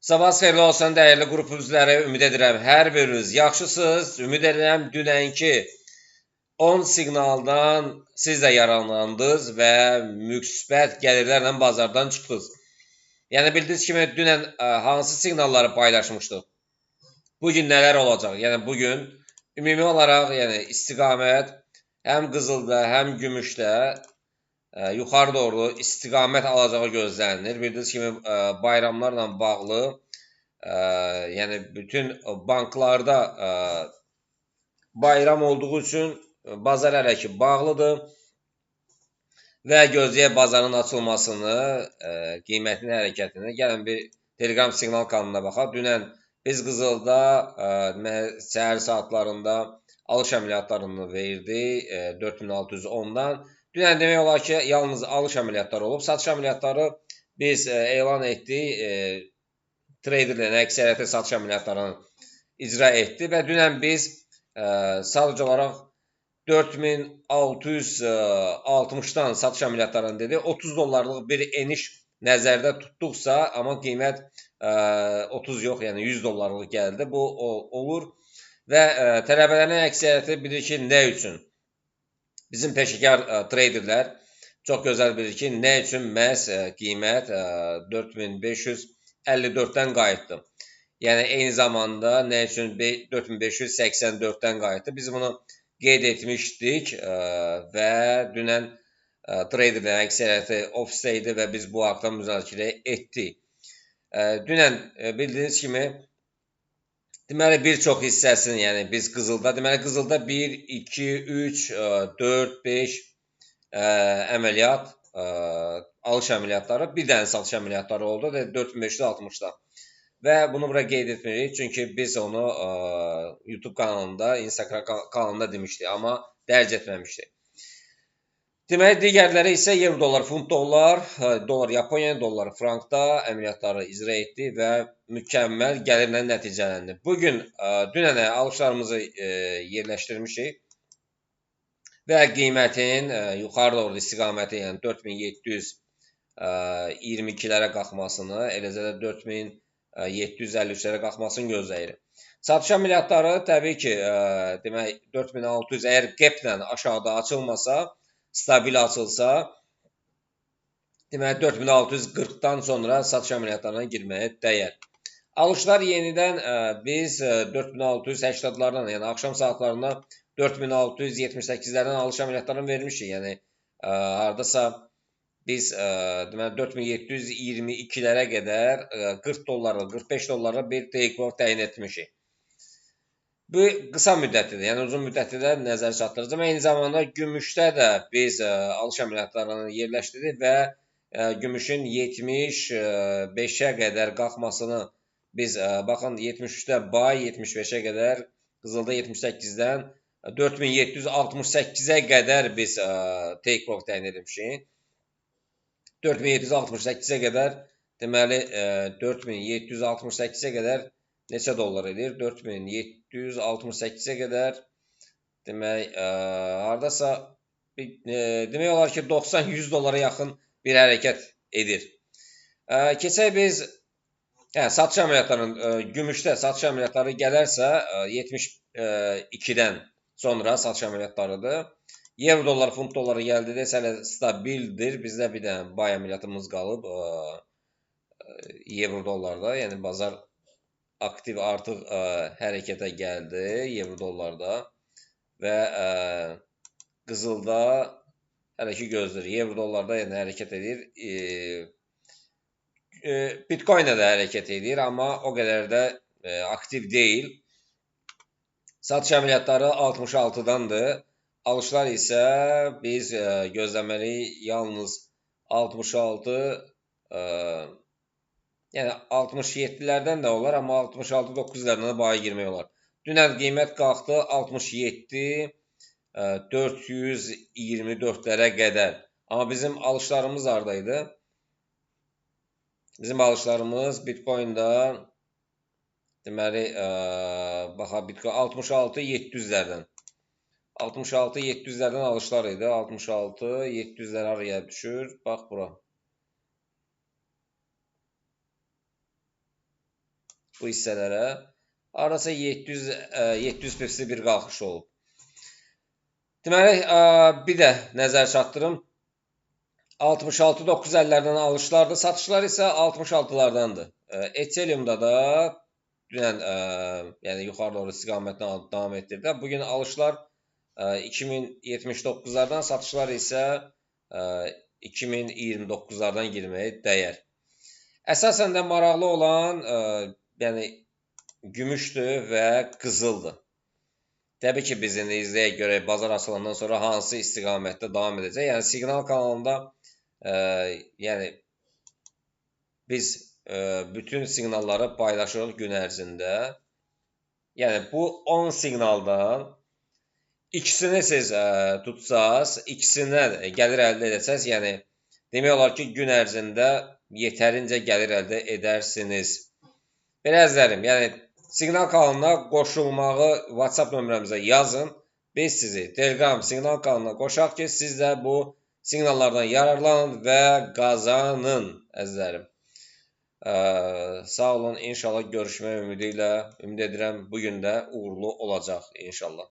Sabah xeyirli olsun dəyərli qrup üzvləri. Ümid edirəm hər biriniz yaxşısınız. Ümid edirəm dünənki 10 siqnaldan siz də yararlandınız və müsbət gəlirlərlə bazardan çıxdınız. Yəni bildiyiniz kimi dünən hansı siqnalları paylaşmışdıq? Bugün nələr olacaq? Yəni bugün ümumi olaraq, yəni istiqamət həm qızılda, həm gümüşdə yuxarı doğru istiqamət alacağı gözlənilir. Bildiyiniz kimi bayramlarla bağlı, yəni bütün banklarda bayram olduğu üçün bazar hələ ki bağlıdır və gözləyək bazarın açılmasını, qiymətin hərəkətini. Gəlin bir Telegram siqnal kanalına baxaq. Dünən biz qızılda səhər saatlarında alış əməliyyatlarını verdik 4610-dan. Dünən demək olar ki, yalnız alış əməliyyatları olub. Satış əməliyyatları biz elan etdik. Traderlərin əksəriyyəti satış əməliyyatlarını icra etdi və dünən biz sadəcə olaraq 4660-dan satış əməliyyatlarını dedi. 30 dollarlıq bir eniş nəzərdə tutduqsa, amma qiymət 30 yox, yəni 100 dollarlıq gəldi. Bu olur və tələbələrin əksəriyyəti bilir ki, nə üçün? Bizim peşəkar traderlər çox gözəl bilir ki, nə üçün məhz qiymət 4554-dən qayıtdı. Yəni eyni zamanda nə üçün 4584-dən qayıtdı. Biz bunu qeyd etmişdik və dünən traderlərin əksəriyyəti ofisdə idi və biz bu haqda müzakirə etdik. Dünən bildiyiniz kimi, deməli bir çox hissəsini, yəni biz qızılda, deməli qızılda 1, 2, 3, 4, 5 əməliyyat, alış əməliyyatları, bir dənə satış əməliyyatları oldu 4560-da. Və bunu bura qeyd etmirik, çünki biz onu YouTube kanalında, Instagram kanalında demişdik, amma dərc etməmişdik. Deməli, digərləri isə euro dollar, funt dollar, dollar Yaponiya, dollar frankda əməliyyatları icra etdi və mükəmməl gəlirlə nəticələndi. Bugün, dünən alışlarımızı yerləşdirmişik və qiymətin yuxarı doğru istiqaməti, yəni 4722-lərə qalxmasını, eləcə də 4753-lərə qalxmasını gözləyirik. Satış əməliyyatları təbii ki, demək 4600 əgər qeplə aşağıda açılmasa, stabil açılsa, deməli 4640-dan sonra satış əməliyyatlarına girməyə dəyər. Alışlar yenidən biz 4680-lardan, yəni axşam saatlarında 4678-lərdən alış əməliyyatlarını vermişik. Yəni hardasa biz deməli 4722-lərə qədər 40 dollarlıq, 45 dollarlıq bir take profit təyin etmişik. Bu qısa müddətlidir, yəni uzun müddətli də nəzər çatdıracağım. Eyni zamanda gümüşdə də biz alış əməliyyatlarını yerləşdirdik və gümüşün 75-ə qədər qalxmasını biz baxın 73-də buy, 75-ə qədər, qızılda 78-dən 4768-ə qədər biz take profit təyin etmişik. 4768-ə qədər, deməli 4768-ə qədər neçə dollar edir? 4768-ə qədər, demək, hardasa demək olar ki, 90-100 dollara yaxın bir hərəkət edir. Keçək biz satış əməliyyatlarının, gümüşdə satış əməliyyatları gələrsə 72-dən sonra satış əməliyyatlarıdır. Euro dollar, funt dolları gəldi desə hələ stabildir. Bizdə bir dənə buy əməliyyatımız qalıb euro dollarda, yəni bazar aktiv artıq hərəkətə gəldi euro dollarda və qızılda hələ ki gözləyir. Euro dollarda yəni hərəkət edir. Bitcoin-ə də hərəkət edir, amma o qədər də aktiv deyil. Satış əməliyyatları 66-dandır. Alışlar isə biz gözləməliyik yalnız 66, yəni 67-lərdən də olar, amma 66-9-lərdən də baya girmək olar. Dünən qiymət qalxdı 67 424-lərə qədər. Amma bizim alışlarımız haradaydı? Bizim alışlarımız Bitcoin-da, deməli, baxa, Bitcoin 66-700-lərdən. 66-700-lərdən alışlar idi. 66-700-lər haraya düşür? Bax bura. bu hissələrə. Hardasa 700 pipsli bir qalxış olub. Deməli, bir də nəzər çatdırım. 66.950-lərdən alışlardır, satışlar isə 66-lardandır. Ethereum-da da dünən yəni yuxarı doğru istiqamətlə davam etdirdi. Bugün alışlar 2079-lardan, satışlar isə 2029-lardan girməyə dəyər. Əsasən də maraqlı olan yəni gümüşdür və qızıldır. Təbii ki, biz indi izləyək görək bazar açılandan sonra hansı istiqamətdə davam edəcək. Yəni siqnal kanalında yəni biz bütün siqnalları paylaşırıq gün ərzində. Yəni bu 10 siqnaldan ikisini siz tutsaz, ikisindən gəlir əldə edərsəniz, yəni demək olar ki, gün ərzində yetərincə gəlir əldə edərsiniz. Belə əzizlərim, yəni siqnal kanalına qoşulmağı WhatsApp nömrəmizə yazın. Biz sizi Telegram siqnal kanalına qoşaq ki, siz də bu siqnallardan yararlanın və qazanın əzizlərim. Sağ olun, inşallah görüşmək ümidi ilə, ümid edirəm bu gün də uğurlu olacaq inşallah.